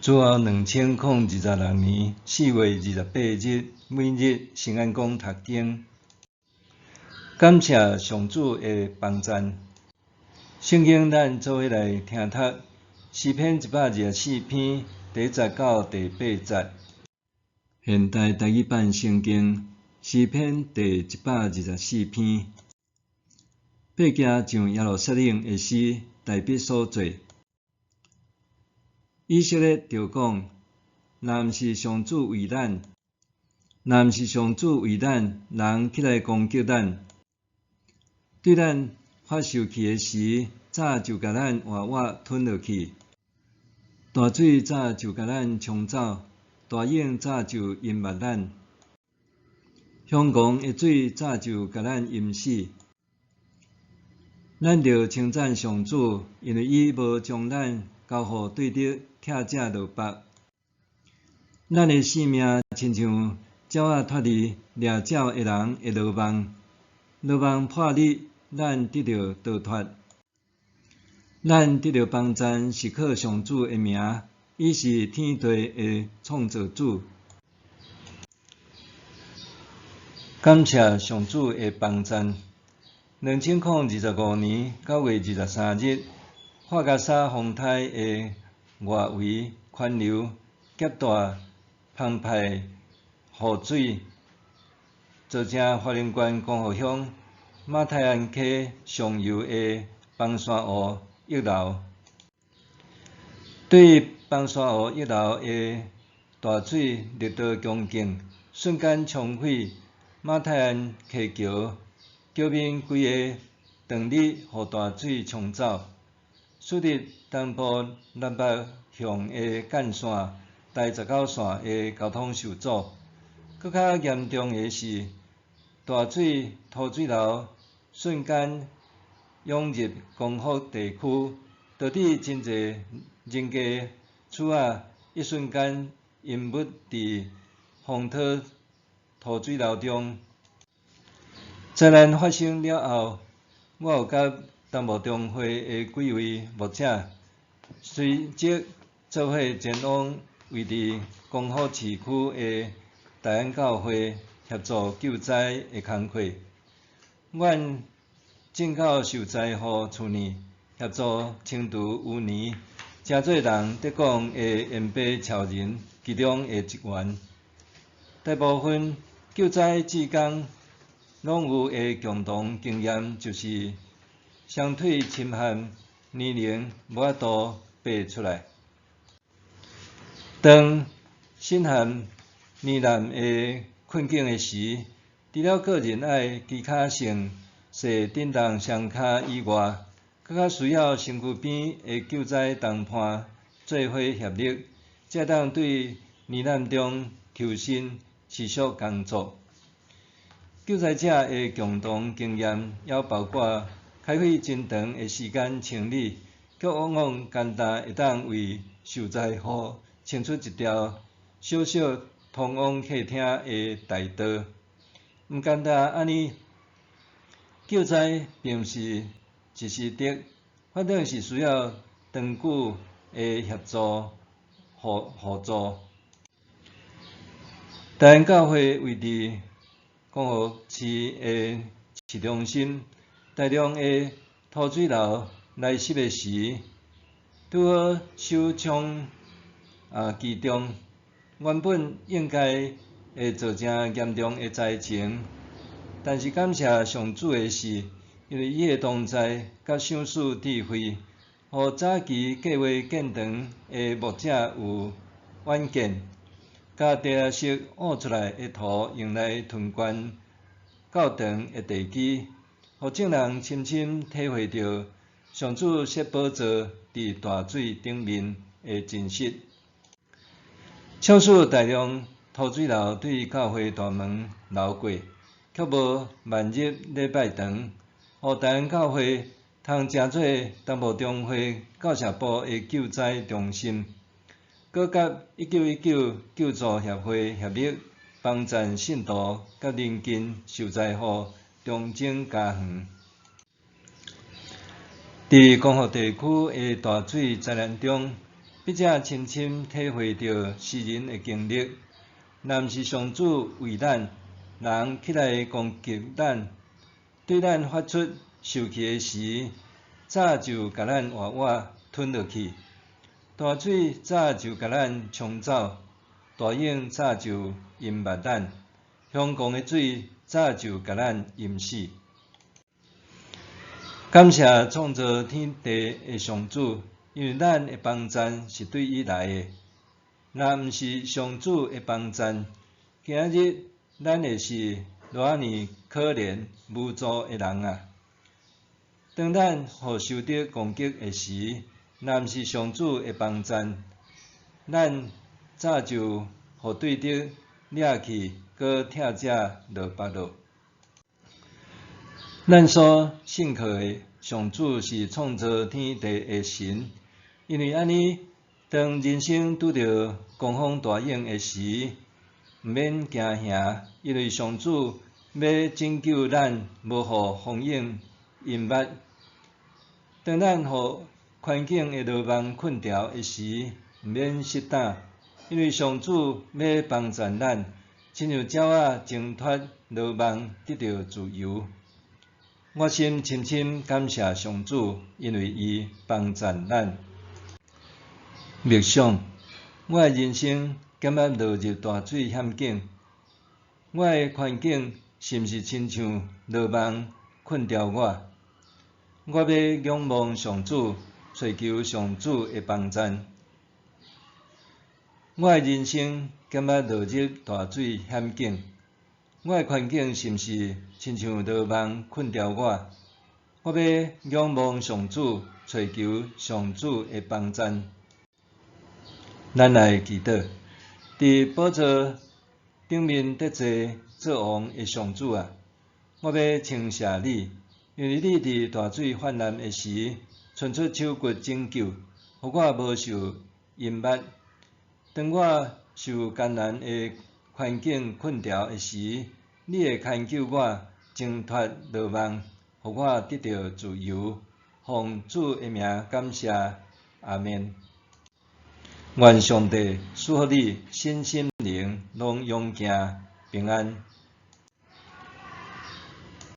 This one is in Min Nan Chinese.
主後2026年4月28日，每日聖安講讀經。感謝上主的幫贊。聖經咱做伙來聽讀詩篇124篇第一節到第八節。現代台語版聖經詩篇第124篇，伯行上耶路撒冷的詩，大衛所作。以色列著講：若毋是上主為咱，若毋是上主為咱，人起來攻擊咱，對咱發受氣的時，早就共咱活活吞落去；大水早就共咱沖走，大湧早就淹沒咱；凶狂的水早就共咱淹死。咱著稱讚上主，因為伊無將咱交予對敵拆食落腹。咱的性命親像鳥仔脫離掠鳥的人的羅網，羅網破裂，咱得著逃脫。咱得著幫贊是靠上主的名，伊是天地的創造主。感謝上主的幫贊。2025年9月23日，洿加沙風颱的外圍環流夾帶澎湃雨水，造成花蓮縣光復鄉馬太鞍溪上游的枋山湖溢流。對枋山湖溢流的大水力道強勁，瞬間沖毀馬太鞍溪橋，橋面規个長日予大水沖走。使得東部南北向的幹線台十九線的交通受阻。閣較嚴重的是，大水土水流瞬間湧入光復地區，導致真濟人家厝仔一瞬間淹沒佇風濤土水流中。災難發生了後，我有佮東部中會的幾位牧者，隨即做伙前往位佇光復市區的大安教會協助救災的工課。阮進到受災戶厝內，協助清除污泥，成做人咧講的鹽巴超人其中的一員。大部分救災志工攏有的共同經驗，就是雙腿深陷泥濘，無法度爬出來。當身陷泥濘的困境的時，除了個人愛機卡性踅振動雙跤以外，閣較需要身軀邊的救災同伴做伙協力，才會當對泥濘中求生，持續工作。救災者的共同經驗，猶包括開費真長的時間清理，卻往往簡單會當為受災戶清出一條小小通往客廳的大道。毋簡單按呢，救災並毋是一時的，反正是需要長久的協助互助。大安教會位佇光復市的市中心，大量的土水流來襲的時，拄好首衝其中，原本應該會造成嚴重的災情，但是感謝上主的是，因為伊的同在佮賞賜智慧，予早期計劃建堂的牧者有遠見，共地下室挖出來的土用來囤灌教堂的地基，予眾人深深體會著上主設寶座佇大水頂面的真實。縱使大量土水流對教會大門流過，卻無漫入禮拜堂，予大安教會通成做東部中會教社部的救災中心，閣佮1919救助協會協力幫贊信徒佮鄰近受災戶重整家園。佇光復地區的大水災難中，筆者深深體會著詩人的經歷。若毋是上主為咱，人起來攻擊咱，對咱發出受氣的時，早就共咱活活吞落去。大水早就共咱沖走，大湧早就淹沒咱，凶狂的水早就共咱淹死。感謝創造天地的上主，因為咱的幫贊是對伊來的。若毋是上主的幫贊，今仔日咱會是偌爾可憐無助的人啊！當咱予仇敵攻擊的時，若毋是上主的幫贊，咱早就予對敵掠去，閣拆食落腹囉。咱所信靠的上主是創造天地的神，因為按呢，當人生拄著狂風大湧的時，毋免驚嚇，因為上主欲拯救咱，無予風湧淹沒。當咱予環境的羅網困牢的時，毋免失膽，因為上主欲幫贊咱，親像鳥仔掙脫羅網，得著自由。我心深深感謝上主，因為伊幫贊咱。默想，我的人生敢捌落入大水險境？我的環境是毋是親像羅網困牢我？我欲仰望上主，揣求上主的幫贊。我的人生敢捌落入大水險境？我的環境是毋是親像羅網困牢我？我欲仰望上主，揣求上主的幫贊。咱來祈禱，佇寶座頂面得坐做王的上主啊，我欲稱謝你，因為你佇大水泛濫的時，伸出手骨拯救，予我無受淹沒。當我受艱難的環境困牢的時，你會牽救我掙脫羅網，予我得著自由。奉主的名感謝，阿們。願上帝賜予你身心靈攏勇健平安。